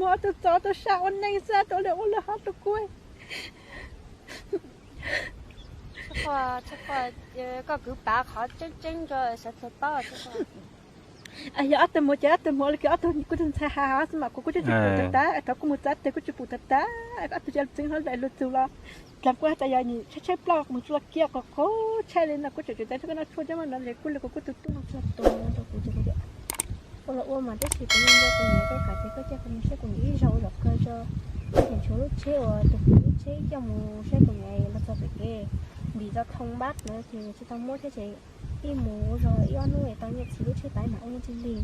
Ua tug txov tau sab ua neej xwb, tau li ua lawv hov rau kuv. Koj kwv pav qhov tseeb tseeb rau sawv daws paub. Yog ob tug muam ces ob tug muam li, ob tug kuj tug ntxhais has xwb mas kuv kuj tsis pum tas tas, thov kuv mus txav tes kuj tsis pum tas tas, ob tug tseem txeev hlo lawm lug txug los dlaag kuj has tas yog nim tshaib tshaib plab mus tsuj laj kiag qhov qhov tshaib li no kuj tseem tseem tau koj noj tshuaj coj mas no li kuj li kuv kuj tu tu noj tshuaj tua rau kuv ces kuv tias ua los ua mas tab sis kuv nco kuv niam koj kam ces koj coj kuv mus saib kuv niam ib zaug ua zaum kawg tso, ces nchuav lub tsheb uas tus kwv lub tsheb coj mus saib kuv niam los txog pem kev, ntim tau thoo npab lawm ces tsis tau muab thiab ces ib mus ua zog ib ob hnub es tau nyiaj txhiv lub tsheb tas mam ua nyiaj txhiv li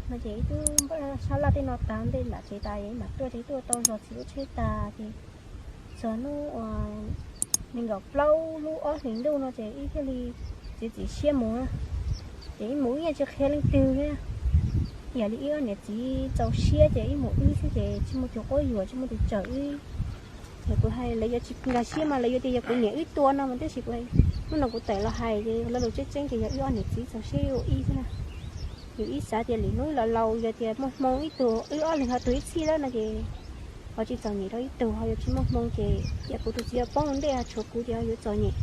no ces ib tug npaj sab laj tej no tas ntej nram tsev tas es mam tuaj ces tuaj tau zog txhiv lub tsheb tas ces txog hnub uas nees nkaum plaub lub ob hlis ntuj no ces ib thiaj li txiav txim siab mus na. Ces ib mus ib yeej tsis qhia leej twg thiab, yam li ib ob niam txiv txaus siab ces ib mus wb xwb ces tsis muaj tus quab yuam tsis muaj tus tsawm wb. Yog kuv hais lawv yuav tsis nkag siab mas lawv yuav tias yog kuv niam wb tua no mas tab sis kuv, hnub no kuv tawm los hais ces lawv lus tseeb tseeb ces yog wb ob niam txiv txaus siab ua ib xwb na. Yus ib xav tias lwm hnub los laus yog tias muaj hmoo ib tug wb ob leeg ho tuag ib txhij lawm no ces ho tsis txom nyem rau ib tug, ho yog tsis muaj hmoo ces yog kuv tus txiv yuav poob ntej ho tshuav kuv ces ho yuav txom nyem,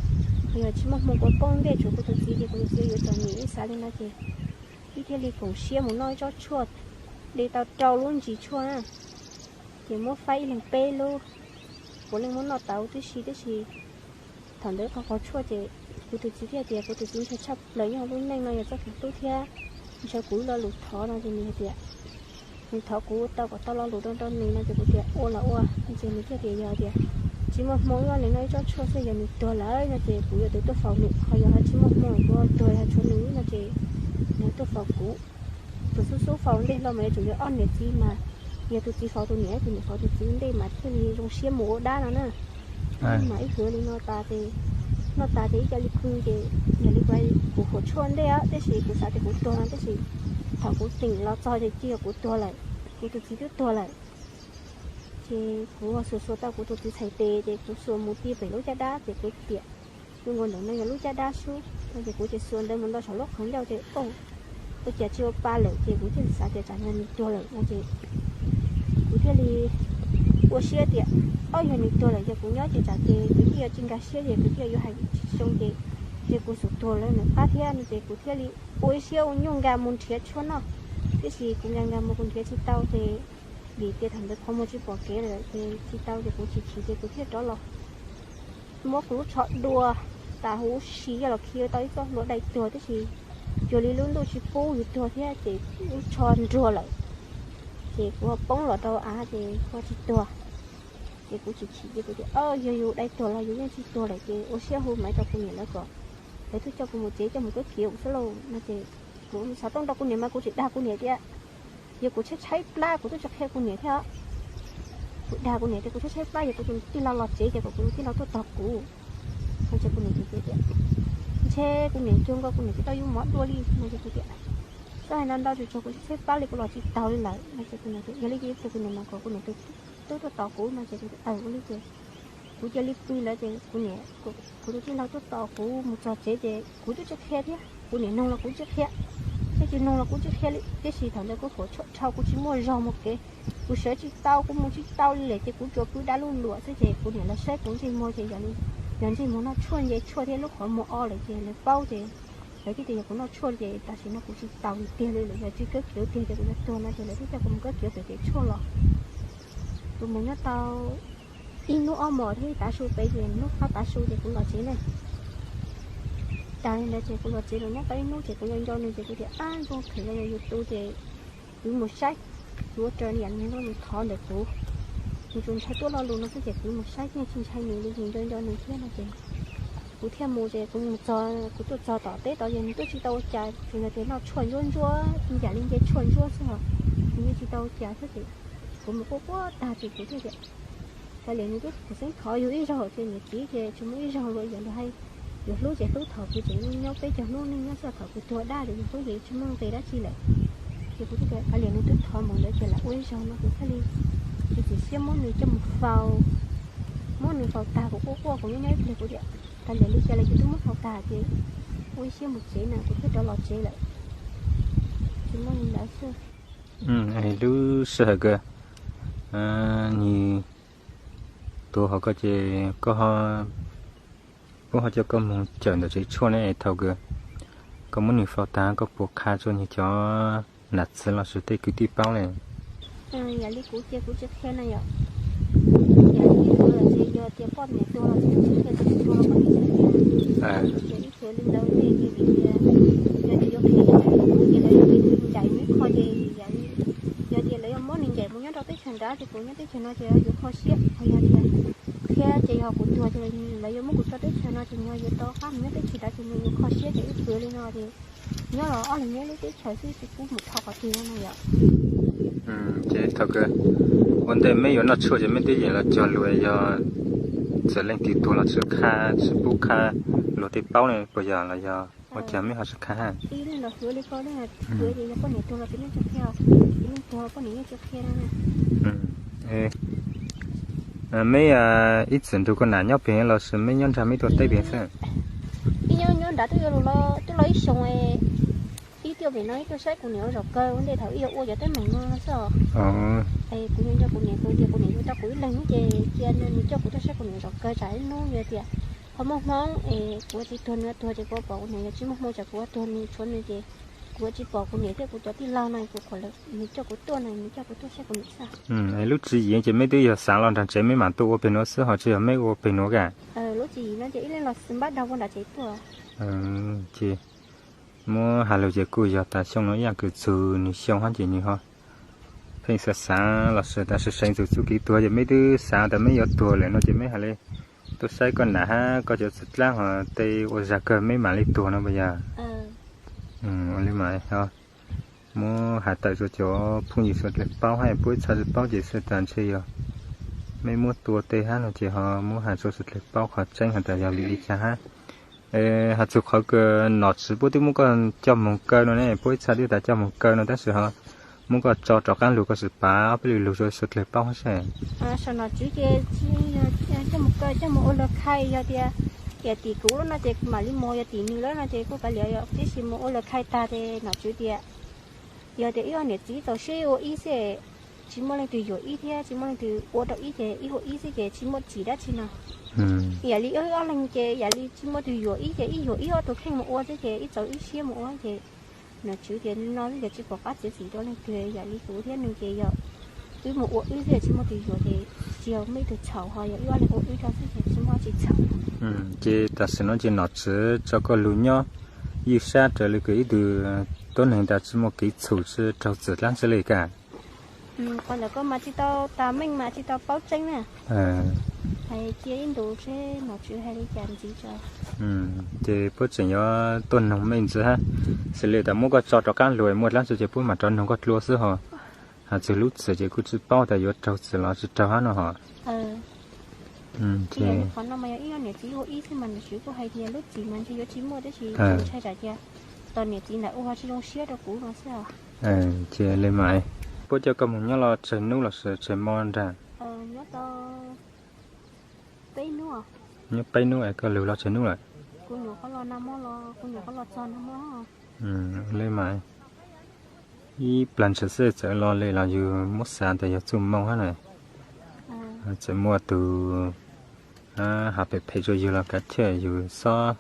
ho yog tsis muaj hmoo kuv poob ntej tshuav kuv tus txiv ces kuv tus txiv yuav txom nyem. Ib xav li no ces ib thiaj li koom siab mus noj ib tsob tshuaj, de tau rau lub ntsis tshuaj na, ces muab faib ib leeg peb lub, puav leej muab noj tau tib si tib si. Thaum ntawd qhov qhov tshuaj ces kuv tus txiv thiaj tias kuv tus txiv ntshai tshaj plaws nyob hauv lub neej no yog txoj kev hlub thiab ntshaw kuv lo lus thov no ces nws hais tias nws thov kuv tau kom tau lo lus rau rau nws no ces kuv tias ua los ua, ces nws thiaj tias yog tias tsis muaj hmoo wb ob leeg noj ib tsob tshuaj xwb yog nws tuag lawm no ces kuv yuav tau tuaj faus nws, ho yog ho tsis muaj hmoo kuv tuag ho tshuav nws no ces nws tuaj faus kuv. Tus xub xub faus ntej hlo mas yuav tsum yog ob niam txiv mas yog tus txiv faus tus niam, tus niam faus tus txiv ntej mas thiaj li zoo siab mus ua dab no na. Mas ib hwv li no tas ces noj tas ces ib co li pw ces yog li kuv, kuv huam tshuaj ntej tab sis kuv xav tias kuv tuag no tab sis thaum kuv teem los txog ces cia kuv tuag lawm, kuv tus txiv twb tuag lawm. Ces kuv xuas xuas tau kuv tus txiv txhais tes ces kuv xuas mus ti pem lub caj dab ces kuv tias zoo nkaus ntawm no yog lub caj dab sub no ces kuv ces xuas ntawd mus nto saum lub qhov ncauj ces ua cas tsis ua pa lawm ces kuv thiaj xav tias tsam yog nws tuag lawm no ces kuv thiaj li ua siab tias ob yog nws tuag lawm ces kuv nyob ces tsam ces kuv thiaj yuav tsis nkag siab ces kuv thiaj yuav hais tsis zoo ces, ces kuv xub tuag lawm nws qab thiab no ces kuv thiaj li ua ib siab ua nyuj nkag mus nrhiav tshuaj noj. Tiam sis kuv nkag nkag mus kuv nrhiav tsis tau ces vim tias thaum ntawd qhov muag tsis pom kev lawm ces tsis tau ces kuv chim chim ces kuv thiaj rov los muab kuv lub tsho dua tas huv si coj los khi tau ib txoj hlua dai tuag tiam sis cuag li lub ntuj tsis pub yus tuag thiab ces lub tsho nruag lawm ces kuv ho poob los rau av ces kuv tsis tuag. Ces kuv chim chim ces kuv tias yog yus dai tuag los yus yeej tsis tuag lawm ces ua siab hu maiv rau kuv niam lawv kom lawv tuaj coj kuv mus tsev coj mus kab kiv xwb lauj no ces kuv xav tooj rau kuv niam mas kuv tseem dag kuv niam tias yog kuv tshaib tshaib plab kuv twb tsis qhia kuv niam thiab. Kuv dag kuv niam tias kuv tshaib tshaib plab yog kuv tus tij laug los tsev ces kom kuv tus tij laug tuaj tos kuv no ces kuv niam tias ntshe kuv niam cuag nkaus kuv niam tsis tau yus mov dua li no ces kuv tias koj hais ntau ntau tsuag tsuag kuv tshaib plab li kuv los tsis taus li lawm no ces kuv niam tias yog li ces kuv niam mas kom kuv niam tus tub tuaj tos kuv no ces kuv tias ua li ces kuv cia li pw lawm ces kuv niam, kuv tus tij laug tuaj tos kuv mus txog tsev ces kuv twb tsis qhia thiab kuv niam nug los kuv tsis qhia, thiab tsis nug los kuv tsis qhia li tiam sis thaum ntawd kuv huam tshuaj dhau kuv tsis muaj zog mus kev, kuv sawv tsis tau kuv mus tsis tau li lawm ces kuv tsuas pw dab lub luam xwb ces kuv niam lawv saib kuv ntsej muag ces yog ntsej muag noj tshuaj nce tshuaj thiab lub qhov muag o lawm ces lawv paub ces lawv thiaj tias yog kuv noj tshuaj ces tam sim no kuv tsis taus li tiag li lawm yog tsis kab kiv tiag ces kuv yuav tuag no ces lawv thiaj coj kuv mus kab kiv pem kev tshuaj los. Kuv mus nyob tau ib hnub ob hmos thiab tav su pem ces hnub qab tav su ces kuv los tsev ne. Tas li ntawd ces kuv los tsev los nyob tau ib hnub ces kuv nco nco nws ces kuv tias ab ntuj kheev los yog yus tus ces kuv mus saib, kuv ua raws yam nws thov ntawm kuv. Nws tsuas ntshai tuaj lo lus no xwb ces kuv mus saib yeej tsis ntshai nws li, nws nco nco nws thiab no ces kuv thiaj mus ces kuv mus txog, kuv tuaj txog tom teb tod ces nws twb tsis tau ua cas, tsuas yog tias noj tshuaj ntsuab ntsuab yam li nce tshuaj ntsuab xwb os, nws yeej tsis tau ua cas thiab ces kuv mus quaj quaj tag ces kuv thiaj tias kav liam nws twb phuam xeeb thov yus ib zaug ces niam txiv ces tsis muaj ib zaug luag yog luag hais yus hlub ces hlub thaum kuv tseem nyob peb caug hnub neej nyob xwb, thaum kuv tuag dab ces yus hlub ces tsis muaj nqis dab tsi lawm. Ces kuv thiaj tias kav liam nws twb thov mus ntawd ces lam ua ib zaug no kuv thiaj li txiav txim siab muab nws coj mus faus. Muab nws faus tag kuv quaj quaj kuv nyob nyob ib pliag kuv tias kav liam li cas los yus twb muab faus tag ces ua ib siab mus tsev na kuv thiaj rov los tsev lawm. Tsis muaj li ntawd xwb. Lub sij hawm kawg Nws tuag hauv koj ces koj puab ho coj koj moog cawm ntawm tsev tshuaj ne, thaum kws koj muab nws faus taag koj puas qha rua nws cov nam txiv lossis tej kwv tij paub le? Yog li kuv ces kuv tsis qhia na yom. Yog li kuv ces yog tias poj niam tuag los tsis qhia, tus twg tuag los poj niam tsis qhia. Ces ib txhia li ntawd ces vim tias yog tias yuav qhia ces kuv ces lawv yuav ncaim mus ib qho ces yog tias lawv yuav muab nws ncaim mus nyob rau teb chaws nrad ces kuv nyob teb chaws no ces yuav kho siab. Yog tias qhia ces yog kuv tuag ces lawv yuav muab kuv tso teb chaws no ces nws yuav tau qab mus nyob teb chaws nrad ces nws yuav kho siab ces ib txhia li no ces nyob los ob leeg nyob lub teb chaws xwb tsis pub mus dhau qhov twg no yom. Ces thaum kws ua ntej meb yuav noj tshuaj ces meb twb yeem los cog lus yog txawm leej twg tuag los tsis qha, tsis pub qha luag tej paub ne puas yog los yog ua cas meb ho tsis qha hab? Ib leeg los xwb li ko, leej xwb ces yog poj niam tuag los tsis meej tsis qhia, ib leej tuag poj niam yeej tsis qhia no. Meb ib txwm nrug koj nam nyob pem lossis meb nyob nrag meb tuaj teb pem xwb? Ib nyob nyob nrad twb yuav lug twb los ib xyoos, ib tuaj pem no ib tuaj saib kuv niam ua zaum kawg ua ntej thaum ib yuav ua cov teeb meem no xwb os. Kuv nco kuv niam kuv tias kuv niam yuav tau kuv ib leeg ces cia nws coj kuv tuaj saib kuv niam zaum kawg tsam ib hnub yog tias ho muaj hmoo es kuv ua tsis tuag nws tuag ces kuv pom kuv niam, yog tsis muaj hmoo tsam kuv ua tuag nws tshuav nws ces kuv ua tsis pom kuv niam thiab kuv cov tij laug no kuv, nws coj kuv tuaj no nws coj kuv tuaj saib kuv niam xwb. Lub tswv yim ces meb twb yog xaav los nrag tsev meb mam tuaj ua pem nuav xwb ho tsis yog meb ua pem nuav ka? Lub tswv yim no ces ib leeg los xwb npab dag ua nram tsev tuaj. Ces muab has lug ces kuj yog tas xyoo no ib yaam kws txug nwg xyoo hab ces nwg ho pheej xav xaav los sis tas seev txug txuj kev tuag ces meb twb xaav tas meb yuav tuag lawm no ces meb has le tuaj saib koj nam hab koj cov txwv dlaab ho tej ua zag kawg meb mam li tuag no puas yog? Ua li mas muab has tawm rua cov phooj ywg suav dlawg paub hab puab ib txha tsi paub ces xwb tas ntshe yog meb muab tua tej hab no ces ho muab has rua suav dlawg paub qhov tseeb has tas yog vim li cas hab. Has txug qhov kws nom tswv puab twb muab koj coj moog kaw no ne, puab ib txha twb tas coj moog kaw no tab sis ho muab koj tso rov qaab lug koj sim pav ob peb lug lug rua suav dlawg paub hab seb. Saum nom tswv ces coj moog kaw coj moog ua lawv khai yog tias, yog tim kuv lub no ces kuv mam li moog, yog tim nws lub no ces kuj kav liam, yog tib si moog ua lawv khai tag ces nom tswv tias yog tias ib ob niam txiv txaus siab ua ib xwb, tsis muaj leej twg yuam ib thiab tsis muaj leej twg ua rau ib ces ib ua ib xwb ces tsis muaj txim dab tsi no. Yam li ib ob leeg ces yam li tsis muaj twg yuam ib ces ib yuam ib ob tug kheej mus ua xwb ces ib txaus ib siab mus ua ces nom tswv tias no xwb ces tsis pom qab txiav txim rau leej twg, yam li kuv thiab nws ces yog wb mus ua wb xwb tsis muaj twg yuam ces tsis yog muaj ib tug txhaum ho yog wb ob leeg ua wb rau xwb ces tsis muaj tsi txhaum. Ces tam sim no ces nom tswv tso koj lug nyob ywj sab raws li kws ib tug tuab neeg tas tsis muaj kev txhum tsi raug txim dlaab tsi li ka. Qhov ntawd koj mas tsis tau tas meej mas tsis tau paub tseeb na. Hais cia ib ntus seb nom tswv hais li cas ntxiv tso. Ces puab tseem yuav tuaj noog mej ntxiv hab, xws li tas muab koj tso rov qaab lug muaj dlaab tsi ces puab mam rov noog koj dlua xwb ho. Has txug lub txim ces kuj tsis paub tas yuav raug txim los tsis raug hab no ho. Qhov no mas yog ib ob niam txiv ua ib xwb mas nom tswv kuj hais tias lub txim mas ntshe yuav tsis muaj tab sis ntshai tsam cia tos niam txiv ntawd ua ho tsis zoo siab rau kuv no xwb. Ces li mas puab coj koj moog nyob los tsawg nub los sis tsawg mo nraag? Nyob peb nub es koj lug los tsawg nub lawm? Li mas ib plag ntshai xwb txawm los li los yug muab xav tas yog txuj moo hab na. Txawm muaj tug has phem phem rua yug los kav thiaj yug xob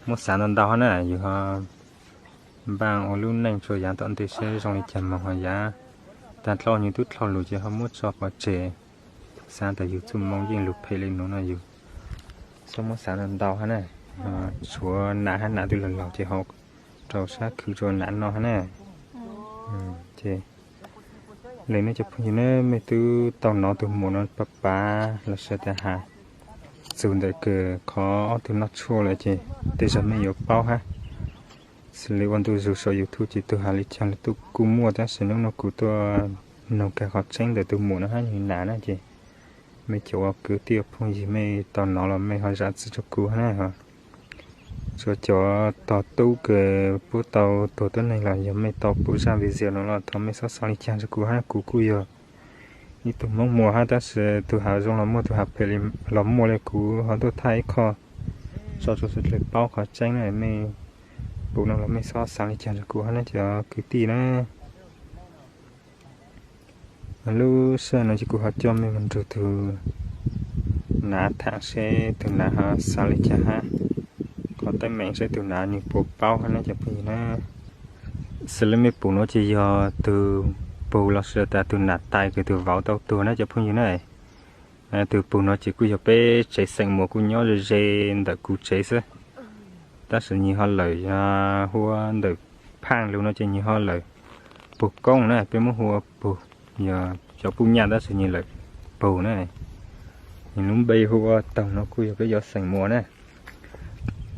muab xav ntau ntau hab na, yug ho npaaj ua lub neej rua yaav tom ntej seb zoo li cas moog ho yaav. Taag dlhau nwg tub dlhau lug ces ho muab tso pov tseg. Xav tas yug txuj moo yeej lug phem li nuav no yug xob muab xav ntau ntau hab na. Tshuav nam hab nam twb laug laug ces ho rau sab khwv rua nam no hab na. Ces li no cov phooj ywg na, mej twb tau nov tug muam no pav pav los sis tas has txug ntawm kws qhov ob tug noj tshuaj lawm ces tej zag mej yuav paub hab. Xws li ua ntu zug saum YouTube ces tug has li caag le tuaj kuj muaj tab sis nub no kuv tuaj noog kag qhov tseeb ntawm tug muam no hab nwg nam na ces mej cov ua kwv tij phooj ywg mej tau nov los mej ho zam txim rua kuv hab na. Tsuav cov tog tub kws puab tau tuag tuab neeg los yog mej tau pum zaj video no los thov mej xob xaav li caag rua kuv hab, kuv kuj yog ib tug Hmoob Muas hab tab sis tug has zoo los muaj, tug has phem los muaj li, kuv ho tuaj thaij ib qho tso rua suav dlawg paub qhov tseeb na. Mej pum no los mej xob xaav li caag rua kuv hab na cov kwv tij na. Lub sij hawm no ces kuv ho coj mej mus nrug tug nav tham seb tug nav ho xaav le caag hab, qhov teeb meem seb tug nav nwg puas paub hab ne cov phooj ywg na. Xws le mej pum nuav ces yog tug pug lossis tas tug nam tais kws tug vauv tau tuag na cov phooj ywg na. Tug pug nuav ces kuj yog peb tsev xeem muas kuj nyob ze ze ntawm kuv tsev xwb, tab sis nwg ho lawm hu ua ntawm phaaj lug no ces nwg ho lawm pug koob na, peb muab hu ua pug, yog cov puj nyaj tab sis nwg lawm pug na. Nwg lub npe hu ua Toog no kuj yog peb cov xeem muas na.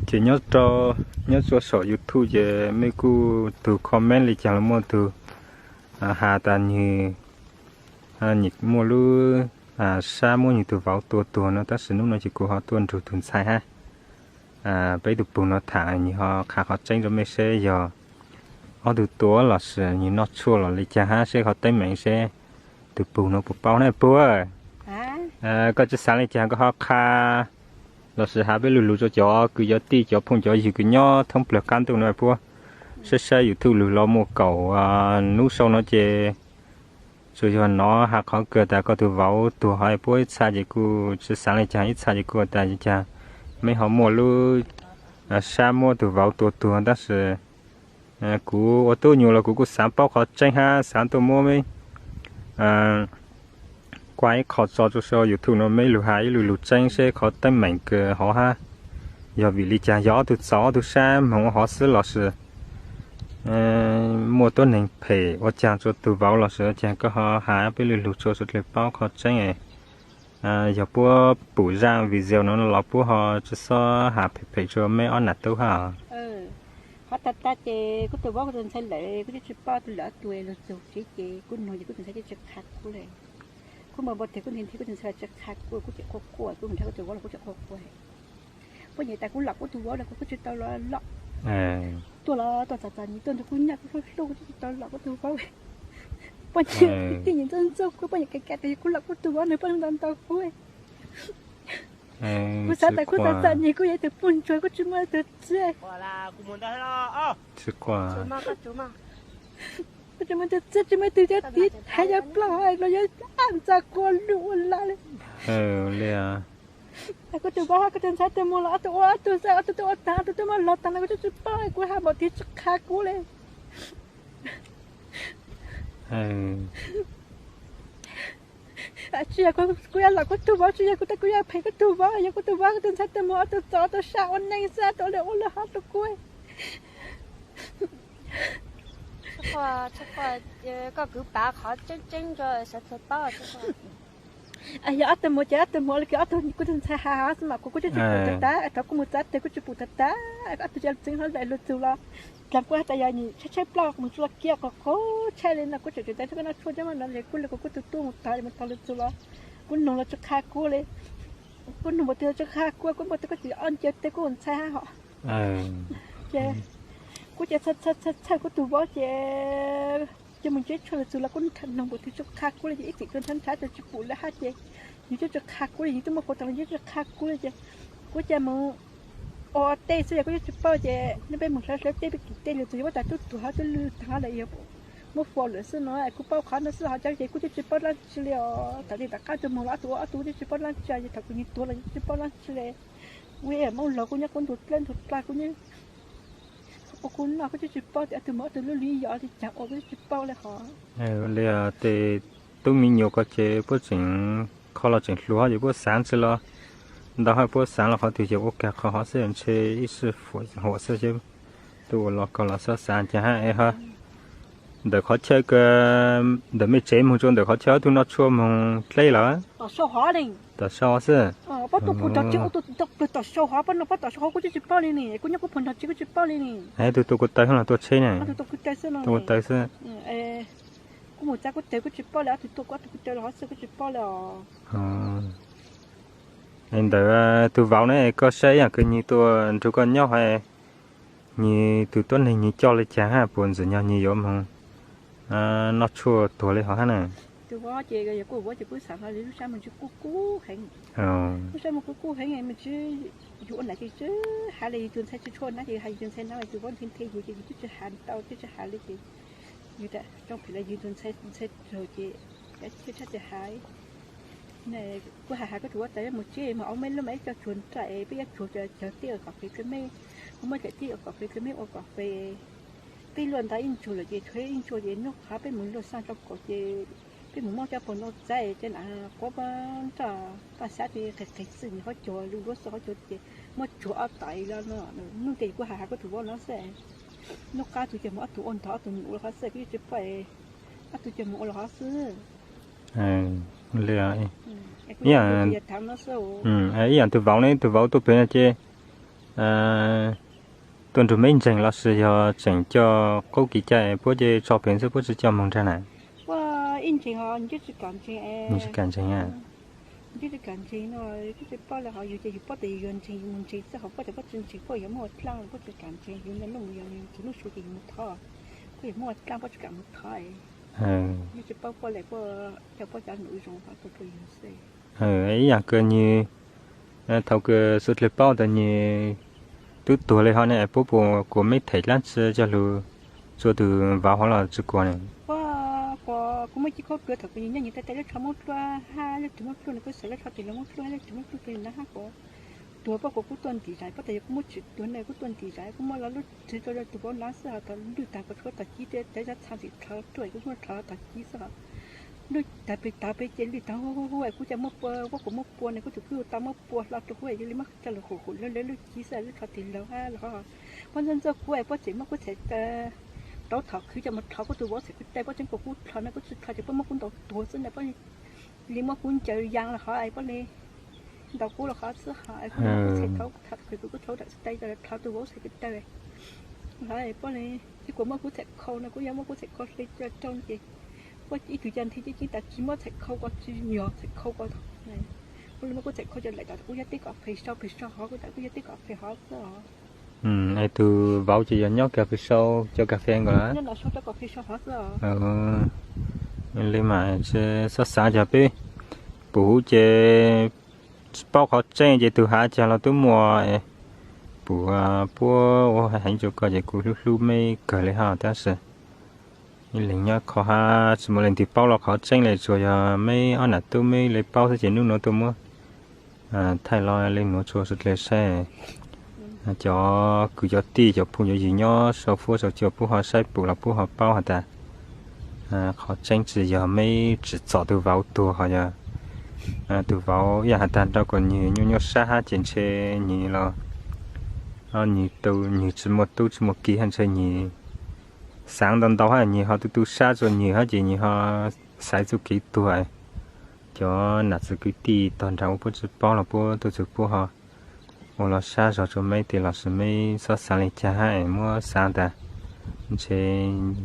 Ces nyob rau, nyob rua saum YouTube ces mej kuj tug comment le caag los muaj tug has tas nwg muaj lub sab muab nwg tug vauv tua tuag no, tab sis nub no ces kuv ho tuaj nrug tug ntxhais hab peb tug pug no tham, nwg ho qha qhov tseeb rua mej seb yog ob tug tua lossis nwg noj tshuaj los le caag hab, seb qhov teeb meem seb tug pug no puas paub na pug. Koj tsi xaav le caag koj ho qha lossis has peb lu lug rua cov kwv cov tij cov phooj cov ywg kws nyob thoob plawg qaab ntuj no puab saib saib YouTube lug los muaj kaum nub sau no ces tsuas yog nov has qhov kawg tas koj tug vauv tuag hov puab ib txha ces kuj tsi xaav le caag, ib txha ces kuj tas caag meb ho muaj lub sab muab tug vauv tua tuag, tab sis kuv ua tub nyuas los kuv kuj xaav paub qhov tseeb hab xaav tuaj muab meb kuaj ib qho tso rua sau YouTube no meb lug has ib lu lug tseeb seb qhov teeb meem kawg hov hab yog vim le caag, yog ob tug txaus ob tug sab moog ua hov xwb lossis muaj tuab neeg phem ua caag rua tug vauv lossis ua caag, koj ho has peb lu lug tso suav dlawg paub qhov tseeb. Yog puab pum zaaj video no los puab ho tsi xob has phem phem rua meb ob nam tub hab. Hov tag tag ces kuv tug vauv kuv tug ntxhais lawm kuv tsi paub tug lwm ob tug lug txug tsev ces kuv nug ces kuv tug ntxhais tsi qha kuv le. Kuv npau npau tias kuv nthi nthi kuv tug ntxhais tsi qha kuv, kuv tseem quaj quaj, kuv mus nrhiav kuv tug vauv los kuv tseem quaj quaj. Puab nyem tas kuv lom kuv tug vauv los kuv tsi tau los lom. Tuaj los tuaj txom txom nyem tuaj nrug kuv nyaj kuv hlub hlub kuv tsi tau lom kuv tug vauv. Puab nyem tij nyem ntxub ntxub kuv, puab nyem kav kav tas yog kuv lom kuv tug vauv nws puab ntaus ntaus kuv. Kuv xav tas kuv txom txom nyem kuv yog tug puj ntsuag kuv tsi muaj tug txiv. Kuv tsi muaj tug txiv tsi muaj tug cov tiv thaiv cov plaub hais los yog ntxa kua lug ua lam li. Kuv tug vauv hab kuv tug ntxhais tug mus los ob tug ua ob tug xwb, ob tug tuaj ua taag ob tug tuaj muab laug taag no kuv tsi tsi paub, kuv hab npau tias tsi qha kuv le. Tsi yog kuv yuav lom kuv tug vauv, tsi yog kuv tas kuv yuav phem kuv tug vauv, yog kuv tug vauv kuv tug ntxhais tug mus ob tug txaus ob tug sab ua neej xwb, ob tug ua le ua le hov rua kuv. Koj kwv pav qhov tseeb tseeb rua sawv dlawg paub. Yog ob tug mus ces ob tug mus le kws ob tug kuv tug ntxhais has xwb mas kuv kuj tsi pum tag tag, thaum kuv mus txav teg kuj tsi pum tag tag, ob tug cov txwv hlob lawm lug txug los dlaag kuv has tas yog nyiam tshaib tshaib plab mus tsuj lug kiag qhov qhov tshaib li no kuv tseem tseem tau koj noj tshuaj coj mas no es kuj le kuv kuj tu tu mus tog mus tog lug txug los kuv nug los tsi qha kuv li. Kuv nug npaum twg tsi qha kuv, kuv npaum twg koj tseem ob ncaws teg kuv ntxhais hab hos. Ces kuv ces txhawj txhawj kuv tug vauv ces cia mus ntsib tshuaj lug txug los kuv nug npaum twg tsi qha kuv li ces ib txwm tuaj nrhav nrhav ces tsi pum lawm hab ces yus twb tsi qha kuv li, yus twb muaj kuv tag los yus tsi qha kuv li ces kuv cia mus ua tej xwb yog kuv twb tsi paub ces neb peb mus hlawv hlawv tej peb kim tej lug txug yog muab tas tub tuag hab tub lwj taag lawm yog muab faus lawm xwb no kuv paub qhov no xwb hos cov ces kuv twb tsi paub dlaab tsi li os. Thaum twg tom qab tug mus los ob tug ua ob tug twb tsi paub dlaab tsi, yog thaum kuv nyiag tuag los twb tsi paub dlaab tsi li. Kuv yog Moob laug kuv nyob kuv ntug dlawb ntug dlawb kuv nyob ua kuv noj kuv twb tsi paub tias ob tug mus ob tug lub li yog li caag ua kuv twb tsi paub li hos. Li tes tub me nyuam ko ces puab tseem kho los tseem hluas hab ces puab xaav tsi los ntau hab puab xaav los qhov twg ces ua kag qhov hov xwb ntshe ib sij huam xwb ces tub ua los kag los xwb xaav caag hab es ho ntawm qhov chaw ntawm mej tsev moog rua ntawm qhov chaw ob tug noj tshuaj moog dleb lawm. Tom sau xwb. Tom sau hov, puab noj puab tom sau hov kuv twb tsi paub li ne, kuv nyob kuv phuam nrog tsev kuv tsi paub li ne. Ob tug tua kuv taw los tua tsheb ne? Tua kuv taw xwb. Kuv mus txav kuv taw kuv tsi paub li, ob tug tua kuv, ob tug kuv taw los hov xwb kuv tsi paub li os. Ntawm tug vauv ne, koj saib ib yaam kws nwg tuaj nrug koj nyob hov, nwg tug tuab neeg nwg coj li caag hab puas ntxim nyog nwg yuav moog noj tshuaj tuag li hov hab na? Tug vauv ces yog kuv vauv ces kuv xaav hlo li lub sab moog tsi kub kub heev. Lub sab moog kub kub heev, moog tsi yug ua nam ces tsi has li, yug tug ntxhais tsi tshua nab ces has yug tug ntxhais nab los tug vauv nthe nthe yug ces yug twb tsi has ntau twb tsi has li ces yug tas rooj phem los yug tug ntxhais, ntxhais raug ces Cov tshaj ces hais, kuv hais hais koj tus huab tais mus tsev mas ob meb lub mas ib co tsuag nraim, peb yuav tsuag cov tij ua kom fes tso mej, kuv muab cov tij ua kom fes tso mej ua kom fes. Peb luaj ntawd ib ntsuag lawm ces tshuav ib ntsuag ces hnub qhov peb mus luaj xaj rau kaum ces peb mus muab cov pog no txaib ces na quav nroj paj xab ces qis qis txwj nws qhov cua lub duab xwb qhov cua ces muab tsuag ob tais los no. Hnub ntej kuv hais hais koj tus vauv no xwb, hnub qab tus ces mus ob tug ua ntog ob tug mus ua los qhov xwb, kuv yeej tsis paub ob tug ces mus ua los qhov xwb. Li ib yam tus vauv ne, tus vauv tuaj pem no ces tuaj nrug meb ntseeg los sis yog tseem coj qub kev cai puab ces tso pem xwb puab tsis coj moog nraag na? Puab ib ntseeg os, nws tsis kam ntseeg. Nws tsis kam ntseeg no, kuv tsis paub lawm ho yus ces yus paub tias yus yuav ntseeg yus mus ntseeg xwb, ho puab tias puab tsis ntseeg puab yuav muaj dlaab, puab tsis kam ntseeg yus ntawm nuj mus yog yus txug nuj su ces yus mus thov, puab yuav muaj dlaab puab tsis kam mus thov. Yus tsis paub puab lawm, puab coj puab cov num zoo hov tuaj rau yus xwb. Ib yam kws nws, thaum kws suav dlawg paub tas nws twb tuag li ho ne, puab puas kuas meb them dlaab tsi coj lug tsua tus vauv hov los tsis kuas ne? Kuv muaj cib khaub dluav thaum kws nws nyob nws tais tais lub tsho muab dluab hab lub tug muab dluab, nws kuj xav lub tsho tis laug muab dluab hab lub tug muab dluab rau nws na hab kuv tuag puab kuas kuv tuaj ntim zais, puab tas yog kuv muab tsim tuag ne kuv tuaj ntim zais, kuv muab lo lub tsev rau tus vauv hnav xwb, ho thaum lwj tag kuv tshuav tog cib, tais zaj txha ntxim rho ruaj kuv muab rho tog cib xwb. Lwj tag pem tog pem ces lwj tag hu hu hu, kuv coj muab pua, puab kuas muab pua ne kuv tus kwj tau muab pua hlo rau huv, yog li muab coj lug hum hum lawv lub cib xwb, lub tsho tis laug hab los ho puab ntxub ntxub kuv, puab tseem muab kuv txhais rau thom khwv coj mus rho kuv tus vauv txhais ko taw, puab tseem kuas kuv rho no kuv tsis rho ces puab muab kuv ntaus tuag xwb na, puab li muab kuv ncaws yaa los ho puab li ntaus kuv los qhov xwb ho kuv muab kuv txhais rau thom khwv kuv kuv rau dam txhais taw coj rho tus vauv txhais ko taw. Ho puab li tseem kuas muab kuv txhais khau no, kuv yog muab kuv txhais khau hle coj rau ces puab ib tug coj nthi ceb ceeb tas tsis muab txhais khau ko, tsis yog txhais khau ko. Puab li muab kuv txhais khau coj lawm tas kuv yog teb kom fes sau fes sau hov, kuv tas kuv yog teb kom fes hov xwb os. Es tus vauv ces yog nyob kag fes sau cov kas fes nkaus lawm. Li mas tsis xob xaav cog peb pum huv ces tsis paub qhov tseeb ces tus hav cog los tub muaj pum puab ua heev rua koj ces kuv hlub hlub meb kawg li hab tab sis ib leeg nyob qhov hab tsis muaj leej twg paub los qhov tseeb li, tsuas yog meb ob nam tub meb li paub xwb ces nub nuav tuaj muab thaij los le nuav tsua suav dlawg saib. Cov kwv cov tij cov phooj cov ywg nyob sau fuab sau cua puab ho saib pum los puab ho paub has tas qhov tseeb tsis yog meb tsim txom tus vauv tuag, ho yog tus vauv ib yam has tas nrau kom nwg nyuaj nyuaj sab hab ces ntshe nwg los nwg tu nwg tsis muaj tub tsis muaj kiv hab ntshe nwg xaav ntau ntau hab nwg ho tu tu sab rua nwg hab ces nwg ho xaiv txuj kev tuag. Cov nam txiv kwv tij tog nraag ua puab tsis paub los puab tuaj txug puab ho ua los sab zog rua meb tes lossis meb xob xaav le caag hab es muab xaav tas ntshe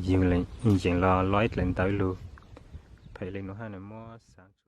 yug ib yeem los lo ib dlaim ntawv lug phem le nuav hab nws muab xaav